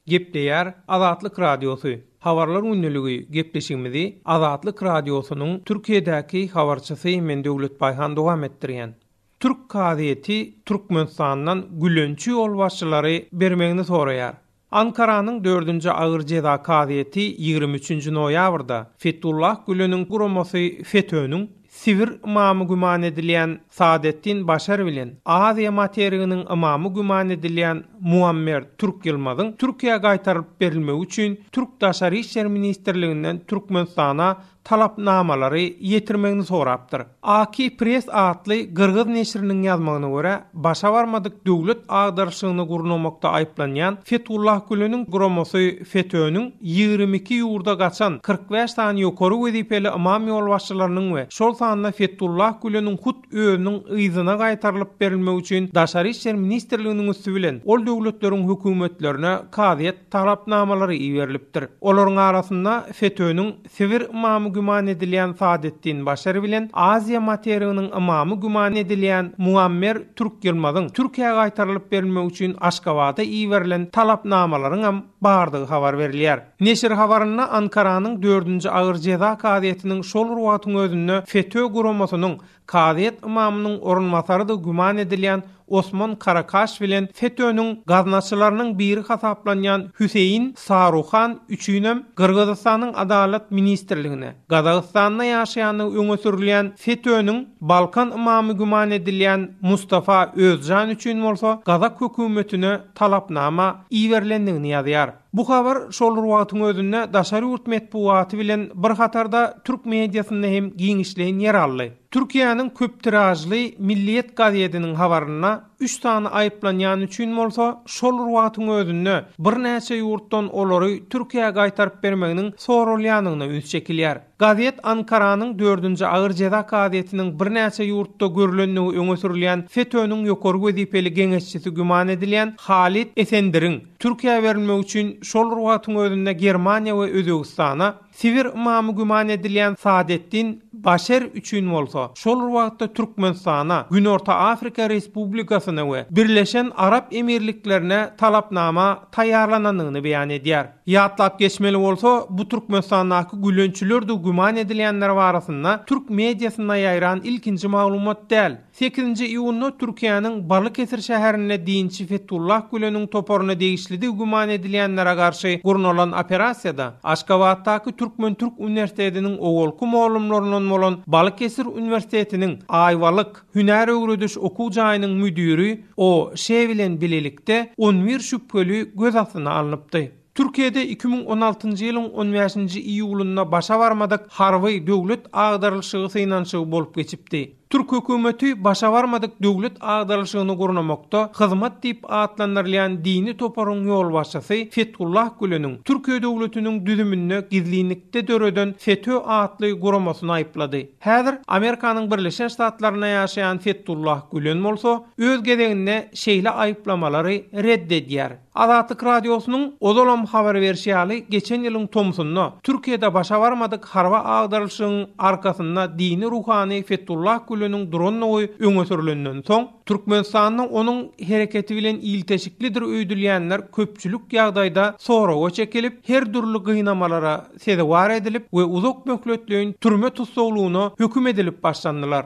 Gepleýär Azatlyk Radiosy, Habarlar gündeligi gepleşigimizi Azatlyk Radiosynyň Türkiýedäki habarçysy men Döwlet Baýhan dowam etdirýän. Türk kazyýeti Türkmenistandan gülençi ýolbaşçylary bermegini soraýar. Ankaranyň dördünji agyr jeza kazyýeti 23-nji noýabrda Fetullah Güleniň guramasy FETÖ-niň Sibir ymamy güman edilýän Saadetdin Başar bilen Aziýa materiginiň ymamy güman edilýän Muammer Türk Ýylmazyň Türkiýä gaýtarylyp berilmegi üçin Türk Daşary işler ministrliginden Türkmenistana talapnamalary ýetirmegini sorapdyr. Aki Press atly gyrgyz neşiriniň ýazmagyna görä, başa barmadyk döwlet agdaryşygyny gurnamakda aýyplanýan Fetullah Güleniň guramasy FETÖ-niň 22 ýurda gaçan 45 sany ýokary wezipeli ymam ýolbaşçylarynyň we şol sanda Fetullah Güleniň hut özüniň yzyna gaýtarylyp berilmegi üçin Daşary işler ministrliginiň üsti bilen ol döwletleriň hökümetlerine kazyýet talapnamalary iberilipdir. Olaryň arasynda FETÖ-niň Sibir ymamy güman edilýän Saadetdin Başar bilen Aziýa materiginiň ymamy güman edilýän Muammer Türk Ýylmazyň Türkiýä gaýtarylyp berilmegi üçin Aşgabada iberilen talapnamalaryňam bardygy habar berilýär. Neşir habarynda Ankaranyň dördünji agyr jeza kazyýetiniň şol bir wagtyň özünde FETÖ guramasynyň Kazyýet ymamynyň orunbasarydygy güman edilýän Osman Karakaş bilen FETÖ-niň gaznaçylarynyň biri hasaplanýan Hüseýin Saruhan üçinem Gyrgyzystanyň Adalat ministrligine, Gazagystanda ýaşaýandygy öňe sürülýän FETÖ-niň Balkan ymamy güman edilýän Mustafa Özjan üçin bolsa gazak hökümetine talapnama iberilendigini ýazýar. Bu habar şol bir wagtyň özünde daşary ýurt metbugaty bilen bir hatarda türk mediasynda hem giňişleýin ýer aldy. Türkiýäniň köp tiražly Milliýet gazetiniň habarynda üç sany aýyplanýan üçin bolsa şol bir wagtyň özünde birnäçe ýurtdan olary Türkiýä gaýtaryp bermeginiň soralýandygyna üns çekilýär. Gazet Ankaranyň dördünji agyr jeza kazyýetiniň birnäçe ýurtda görlendigi öňe sürülýän FETÖ-niň ýokary wezipeli geňeşçisi güman edilýän Halit Esendiriň Türkiýä berilmegi üçin şol bir wagtyň özünde Germaniýa we Özbegistana, Sibir ymamy güman edilýän Saadetdin Başer üçin bolsa şol bir wagtda Türkmenistana, Günorta Afrika Respublikasyna we Birleşen Arap Emirliklerine talapnama taýýarlanandygyny beýan edýär. Ýatlap geçmeli bolsa, bu Türkmenistandaky gülençilerdigi güman edilýänler barasynda türk mediasynda ýaýran ilkinji maglumat däl. Sekizinji iýunda Türkiýäniň Balykesir şäherinde dinçi Fetullah Güleniň toparyna degişlidigi güman edilýänlere garşy gurnalan operasiýada Aşgabatdaky Türkmen-türk uniwersitetiniň owalky mugallymlaryndan bolan Balykesir uniwersitetiniň Aýwalyk hünär öwrediş okuw jaýynyň müdiri O. Ş. bilen bilelikde 11 şübheli göz astyna alnypdy. Türkiýede 2016-njy ýylyň on bäşinji iýulynda başa barmadyk harby döwlet agdarylyşygy synanyşygy bolup geçipdi. Türk hökümeti başa barmadyk döwlet agdarylyşygyny gurnamakda Hyzmat diýip atlandyrylýan dini toparyň ýolbaşçysy Fethullah Güleniň Türkiýe döwletiniň düzüminde gizlinlikde döreden FETÖ atly guramasyny aýyplady. Häzir Amerikanyň Birleşen Ştatlarynda ýaşaýan Fethullah Gülen bolsa, öz gezeginde şeýle aýyplamalary red edýär. Azatlyk Radiosynyň ozalam habar berşi ýaly, geçen ýylyň tomsunda Türkiýede başa barmadyk harby agdarylyşygyň arkasynda dini ruhany Fethullah Güleniň durandygy öňe sürlenden soň, Türkmenistanda onuň hereketi bilen ilteşiklidir öýdülýänler köpçülik ýagdaýda soraga çekilip, her dürli gynamalara sezewar edilip we uzak möhletleýin türme tussaglygyna höküm edilip başlandylar.